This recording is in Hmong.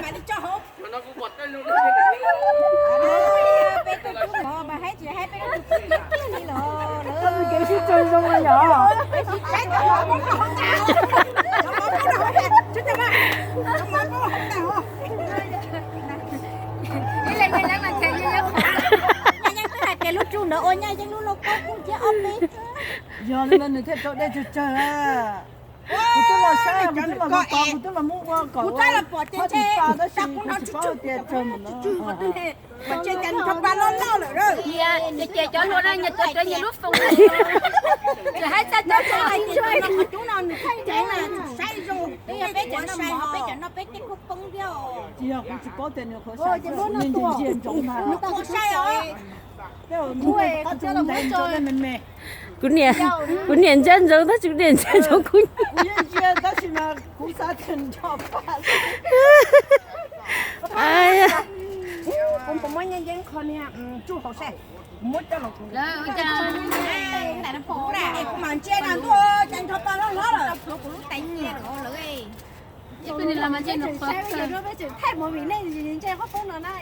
Mas li tso hauv. Peb tug tub no mas haib tsis haib peb tug tub tiag tiag li los lawm. Kev sib tsaug zoo li yom. Nyaj yeej twb hais tias lub tsu ntawd ua Nyaj yeej lub lauj kaub kuj thiab ob peb. Yog li ntawd nws thiaj rau dej tsawg tsawg. Kuv twb los saib, kuv twb los ua kom, kuv twb los muab ua kom ua tsis tau tab sis kuv tsis paub tias tsawg ntawm no. Ces cov hluas no nyias tuav rawv nyias lub foos, tsis haib txaj cov hais tias cov no qhov cub no nws kheej heev na, saib zoo, peb cov no mov peb cov no peb tej kuj poob thiab. Tsis yog kuv tsis paub tias nws qhuav sai, kuv yeej ntsia ntsoov ntag. Nws qhuav sai os. Kuv niam, kuv niam ntsia ntsoov tab sis kuv niam ntsia ntsoov kuv. Kuv yeej ntsia tab sis mas kuv xav tias nrog pab. Kuv puas muab nyaj yeeb qho niag tsuj hauv sai, kuv muab coj los kuv. Kuv mam ntsia na ntuj, cas nrog pab hlob hlob lawm. Thaij movie nej ntsia qhov poob no na.